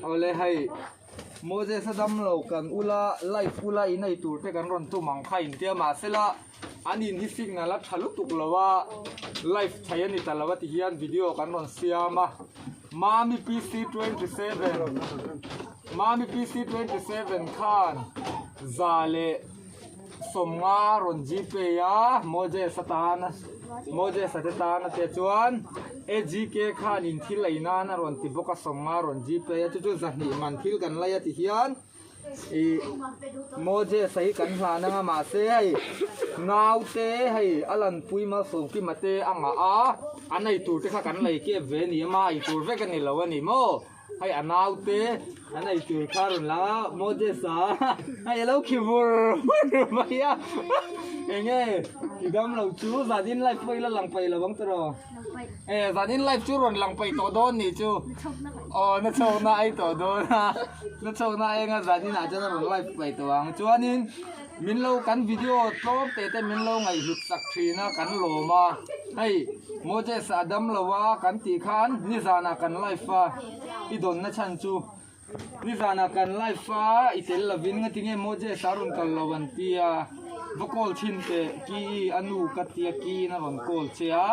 Awle hei Moses a damlo kan ula life ula in ei tur te kan rawn tum ang kha intia mahsela an in hi signal a tha lutuk lo a life thei a ni ta lo a ti hian video kan rawn siam a Mami PC 27 Mami PC 27 khan za leh 50 rawn gpay a Moses atana Moses a te tana te chuan AGK khan in thil ei nan a rawn ti bawk a 50 rawn gpay a chu chu zahnih man thil kan lei a ti hian ih Moses a hi kan hlan anga mahse hei naute hei a lanpui malsawmkima te a ngah a an ei tur te kha kan lei kep ve a ni a ma ei tur vek a ni lo a ni maw. Hei a naute an ei tur kha rawn lang a Moses a hei alo khi vur vur mai a enge i dam lo chu zanin live pawh ila lang paih lo ang tiraw e zanin live chu rawn lang paih tawh dawn nih chu aw na chhawk na ai tawh dawn a na chhawk na enga zanin ah chuan a rawn live paih tawh ang chuanin min lo kan video tlawm teh te min lo ngaihhlut sak thin a kan lawm a hei Moses a dam lo a kan tih khan nizanah kan live a i dawnna chhan chu nizanah kan live a i tel lovin ngatinge Moses a rawn kal lo an tia va call chhin teh ki i a nu ka tia ki in a rawn call che a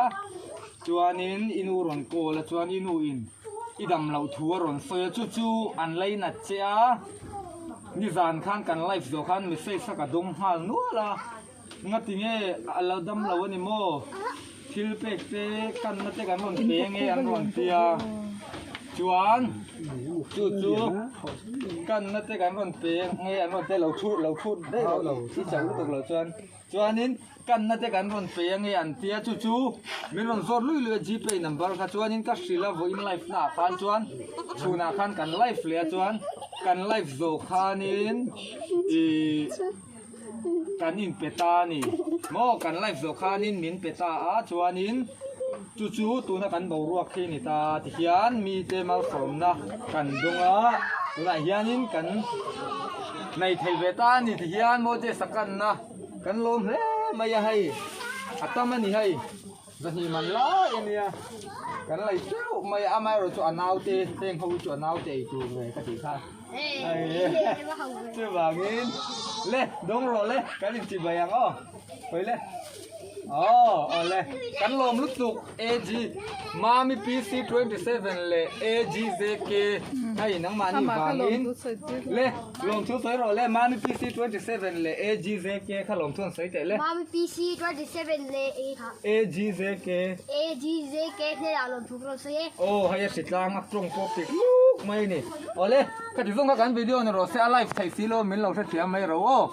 chuanin i nu rawn call a chuan i nu in i dam loh thu a rawn sawi a chu chu an lainat che a. Nizan khan kan live zawh khan message kha ka dawng nghal nual a, ngati nge a lo dam lo a ni maw? Thil pek te kanna te kan rawn pe nge an rawn ti a, chuan chu chu kanna te kan rawn pe nge an rawn ti a, lo thu lo thu daih lo i chauh lutuk lo chuan. Chuanin kanna te kan rawn pe ange an tia chu chu min rawn zawt lui lui a gpay number kha chuanin ka hrilh a vawiin live naah khan chuan chhunah khan kan live leh a chuan kan live zawh khanin ih kan inpe ta a ni maw kan live zawh khanin min pe ta a chuanin chu chu tuna kan boruak khi a ni ta tihian mite malsawmna kan dawng a tunah hianin kan nei thei ve ta a ni tihian Moses a kanna. Kan lawm hle mai a hei a tam a ni hei zahnih man lai a nia kan lei teuh mai a amaherawh chu a naute heng ho hi chu a naute ei tur ve ka tih kha chuvangin le dawng rawh le kan inchibai ang aw hawi le aw awle kan lawm lutuk AG Mami PC 27 leh AGZK hei nangmahni vangin le. Lawmthu sawi rawh le, Mami PC 27 leh AGZK kha lawmthu an sawi teh le. Mami PC 27 leh A kha. AGZK. AGZK hnenah lawmthu ka rawn sawi e. Aw hei a hritlang a tawng pawh pik luk mai a ni. Awle, khati zawng kha kan video ni rawh se, a live theih si lo min lo hrethiam mai ro aw.